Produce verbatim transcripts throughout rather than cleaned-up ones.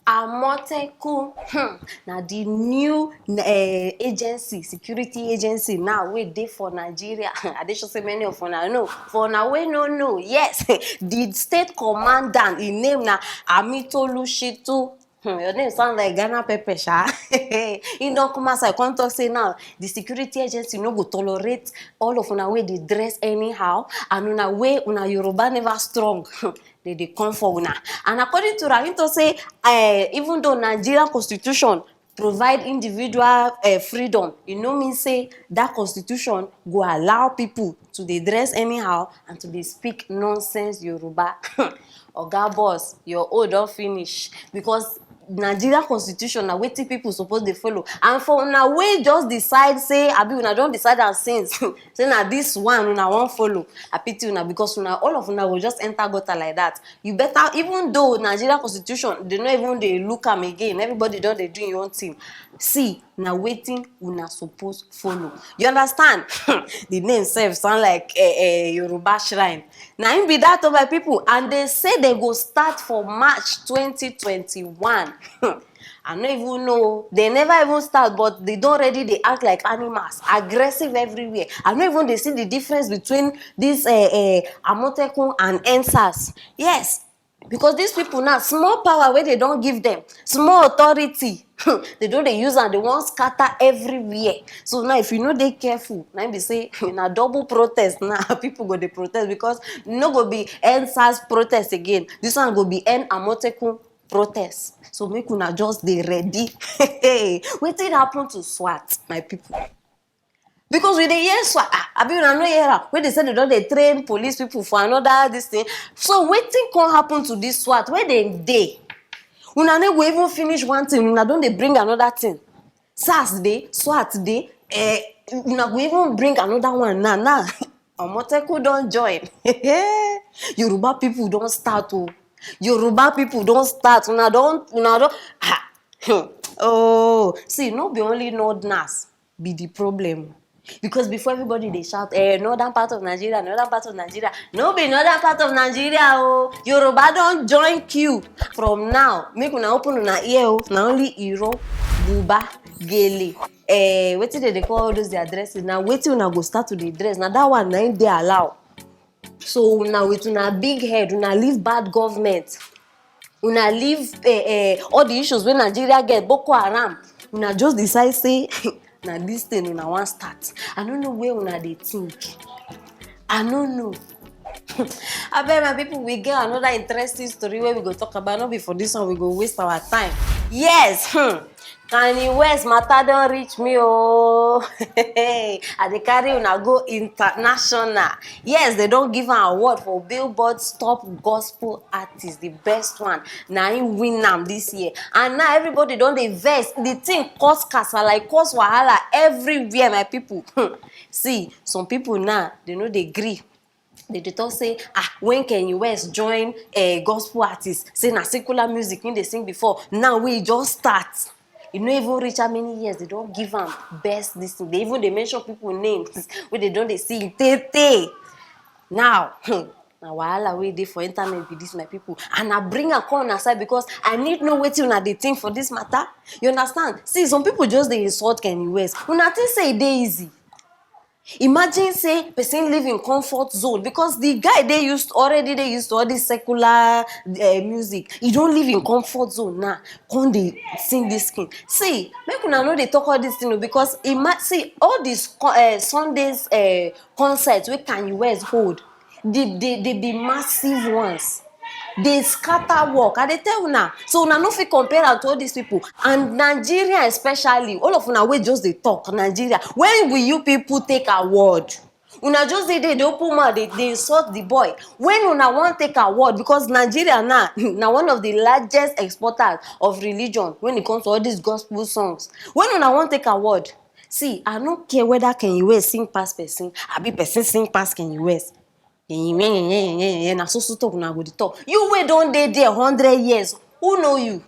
Amotekun, hmm, na the new uh, agency, security agency now wey dey for Nigeria. I dey sure say many of una know. For una wey no know, yes, the state commandant, im name na Amitolu Shitu. Hmm, your name sound like Ghana pepper, sha. He don come outside, come talk say now the security agency no go tolerate all of una wey dey dress anyhow, and una wey una Yoruba never strong. They dey come for una. And according to am, he talk say, uh, even though Nigerian constitution provide individual uh, freedom, e no mean say that constitution go allow people to dey dress anyhow and to dey speak nonsense Yoruba. Oga boss, your own don finish, because Nigeria constitution na wetin people suppose dey follow. And for una wey just decide say, abi una don decide am since, say na this one una wan follow, I pity una, because una, all of una go just enter gutter like that. You better, even though Nigeria constitution, they no even dey look am again, everybody don dey do im own thing. See, na wetin una suppose follow. You understand? The name sef sound like eh, eh, Yoruba shrine. Na im be that, oh my people. And they say they go start for March twenty twenty-one. I no even know. They never even start, but they don already dey act like animals, aggressive everywhere. I no even dey see the difference between this uh, uh, Amotekun and N sars. Yes, because these people now, small power wey they don give them, small authority, they don dey use am, they wan scatter everywhere. So now, if you no dey careful, na im be say na double protest now. People go dey protest, because no go be N sars protest again. This one go be N Amotekun protest. So make una just dey ready. Wetin happen to swat, my people? Because we dey hear swat, ah, abi una no hear am wey dey say they don dey train police people for another this thing? So wetin come happen to this swat? Where dem dey? Una no go even finish one thing, una don dey bring another thing. Sars dey, swat dey, eh, una go even bring another one now. Now, Amotekun don join. Yoruba people don start o. Yoruba people don start. Una don, una don. Ah, hmm. Oh, see, no be only northerners be the problem. Because before, everybody dey shout, eh, northern part of Nigeria, northern part of Nigeria. No be northern part of Nigeria o. Yoruba don join queue. From now, make una open una ear o. Na only Iro, Buba, Gele, eh, wetin dem dey call all those their dresses? Na wetin una go start to dey dress, na that one na im dey allow. So una, with una big head, una leave bad government, una leave eh, eh, all the issues wey Nigeria get, Boko Haram, una just decide say na this thing una wan start. I no know where una dey think. I no know. Abeg, my people, we get another interesting story wey we go talk about. No be for this one we go waste our time. Yes, hmm. Kanye West matter don reach me o. I dey carry una go international. Yes, they don give am award for Billboard Top Gospel Artist, the best one. Na him win am this year. And now everybody don dey vex. The thing cause kasala, e cause wahala everywhere, my people. Hmm. See, some people now, they no dey gree. They dey talk say, ah, when Kanye West join eh, gospel artist, say na secular music he dey sing before. Now wey e just start, e no even reach how many years they don give am best this thing. They even dey mention people names wey they don dey see tey tey. Now, hmm, na wahala wey dey for internet be this, my people. And I bring am come una side because I need know wetin una dey think for this matter. You understand? See, some people just dey insult Kanye West. Una think say e dey easy? Imagine say person live in comfort zone, because the guy dey used, already dey used to all this secular uh, music. He don live in comfort zone now, come dey sing this thing. See, make una no dey talk all this thing o, because ima see all these uh, Sundays uh, concerts wey Kanye West hold, dey dey dey be massive ones. Dey scatter work, I dey tell una. So una no fit compare am to all these people. And Nigeria especially, all of una wey just dey talk, Nigeria, when will you people take award? Una just dey there dey open mouth dey dey insult the boy. When una wan take award, because Nigeria now na one of the largest exporters of religion when it comes to all these gospel songs. When una wan take award, see, I no care whether Kanye West sing pass person, abi person sing pass Kanye West. Na so so talk una go dey talk. You wey don dey there hundred years, who know you?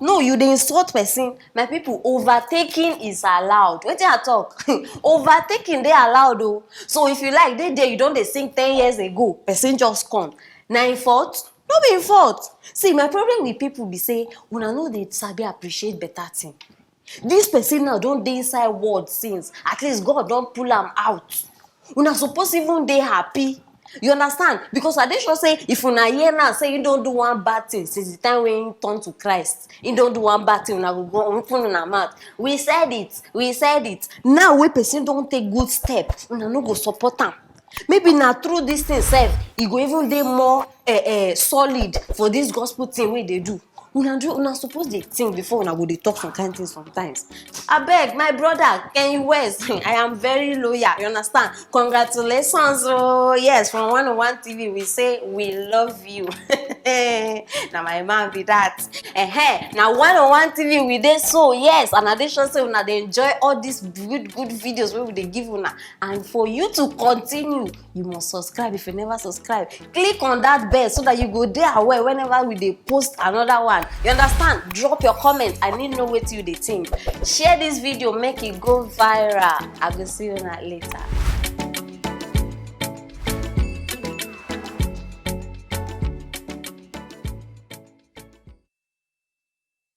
No, you dey insult person. My people, overtaking is allowed. Wetin I talk? Overtaking dey allowed o. So if you like, dey there, you don dey sing ten years ago, person just come. Na im fault? No be im fault. See, my problem with people be say una no dey sabi appreciate better thing. This person now don dey inside world since, at least God don pull am out. Una suppose even dey happy. You understand? Because I dey sure say if una hear now say he don do one bad thing since the time when he turn to Christ, he don do one bad thing, una go go open una mouth. We said it, we said it. Now wey person don take good step, una no go support am. Maybe na through this thing sef, e go even dey more uh, uh, solid for this gospel thing wey dey do. Una do una suppose dey think before una go dey talk some kind things sometimes. Abeg, my brother Kanye West, I am very loyal, you understand? Congratulations, oh yes, from one oh one T V we say we love you. Na my man be that. Uh-huh. Na one oh one T V we dey so, yes, and I dey sure say una dey enjoy all these good good videos wey we dey give una. And for you to continue, you must subscribe if you never subscribe. Click on that bell so that you go dey aware whenever we dey post another one. You understand? Drop your comment. I need know wetin you dey think. Share this video, make it go viral. I go see you later.